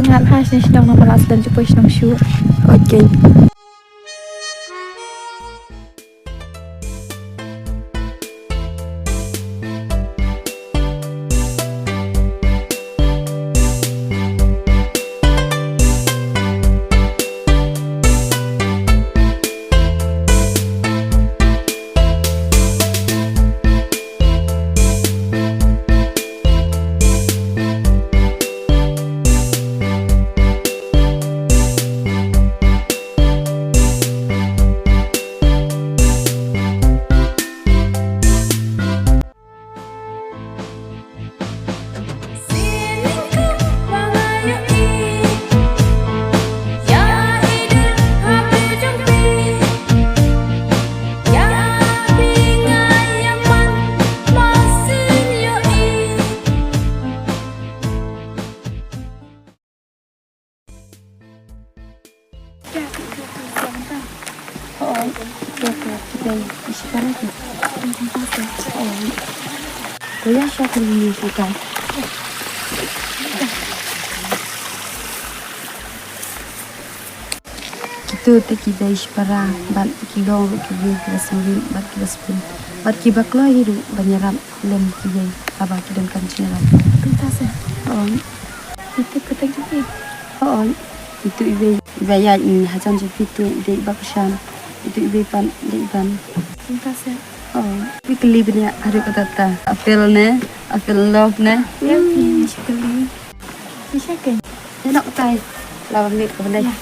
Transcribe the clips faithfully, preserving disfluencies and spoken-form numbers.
Ngat ha shnong shnong, namar la slem jingpoi shnong shuh. Okay. Kito te ki dei shipara bad ki long ruh kiwei kiba sngewrit bad kiba sngewbha bad kiba kloi hi ruh ban ïarap lem kiwei haba ki donkam jingïarap. Kumta se. Oh. Ito kata kiwei. Oh. Ito iwei iba ïaid hajan jong phi ito i dei iba kyrshan. Ito iwei pat i dei iba. Kumta se. Oh. Phi kylli bniah haduh katta katta. I feel ne? I feel love ne? Ïa phi, phi kylli. Phi sha keiñ. Ïa, noh katai. Lah ban mih ka bneng. Ïa.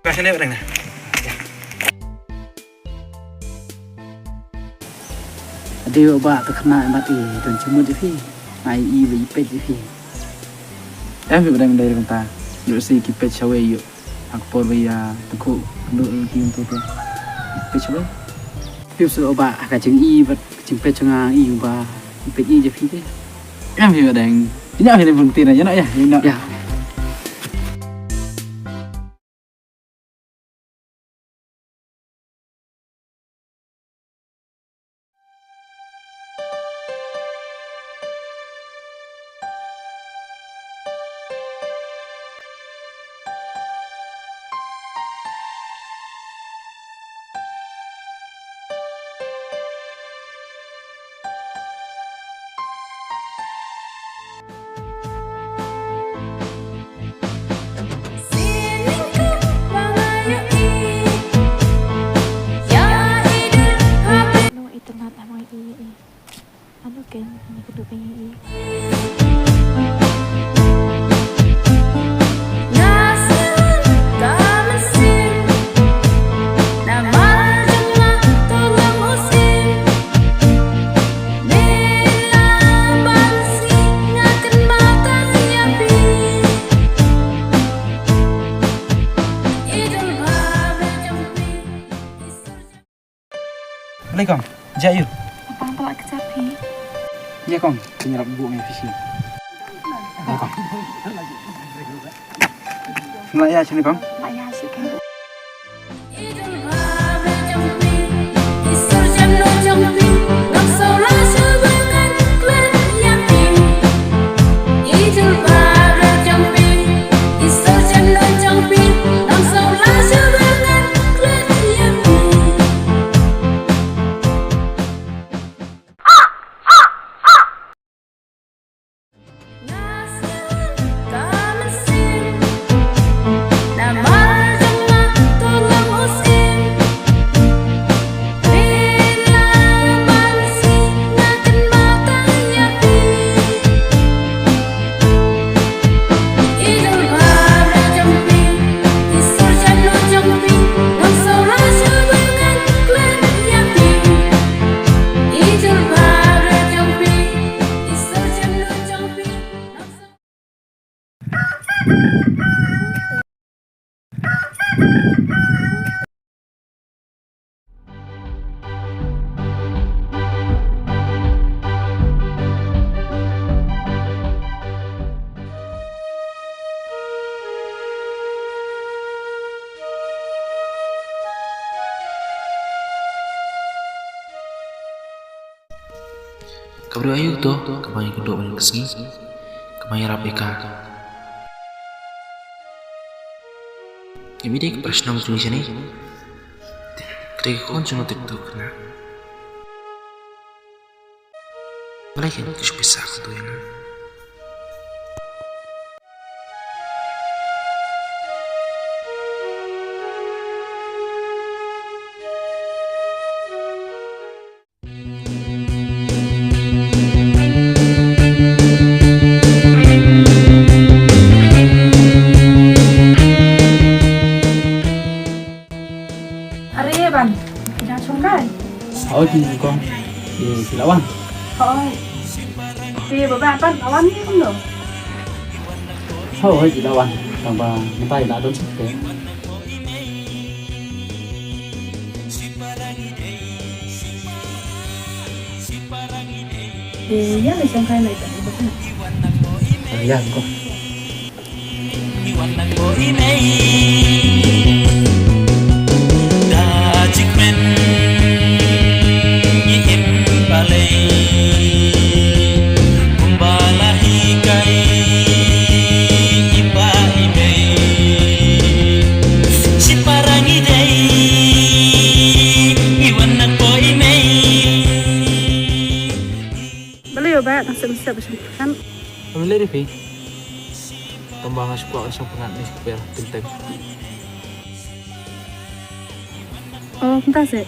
Ka shane ba dang na. Ade u bah, to khynnah mat i don jingmut ïa phi. Nga i ba i peit ïa phi. Em phi ba dang dei kumta. Ïoh si ki peit shawei ïoh. Ha ka por ba ïa tyngkhuh kynduh ïa ki mynta te. Peit shawei. Phi shu u bah ha ka jingi bad ka jingpeit jong nga i u bah. I peit i ïa phi te. Em phi ba dang. Ïa phi ne bun ti na ïa na ïa. Ïa. Balei kong? Jia ïu. Papa, pala kecap hi. Ïa kong, pynïarap buh ngi fishing. Ïa kong. Ngi la ïa sini kong. La ïa sini kong. Ka briew aïu to kaba ngi kynduh ban ka sngi, kaba ngi ïarap ïa ka? Ïa me dei ka pyrshang jong ngi shane. Ka dei ka khun jong u TikTok na. Balei kin ka shu pisa ka tu ïa nga? Are ban, jan shong kai. Hoi, ki kong. Ki, ki la wan. Hoi. Te baba pan la wan ni kumno? Hoi, hoi, ki la wan. Tang ba mynta i la don suk te. Te ïa le shong kai lai ta. Ïa ko. Balei ba tang sep sep sep kan? Balei ri phi? Tang ba nga shu kwah shong pyngngad ni shu kper teng teng. Oh, kumta se.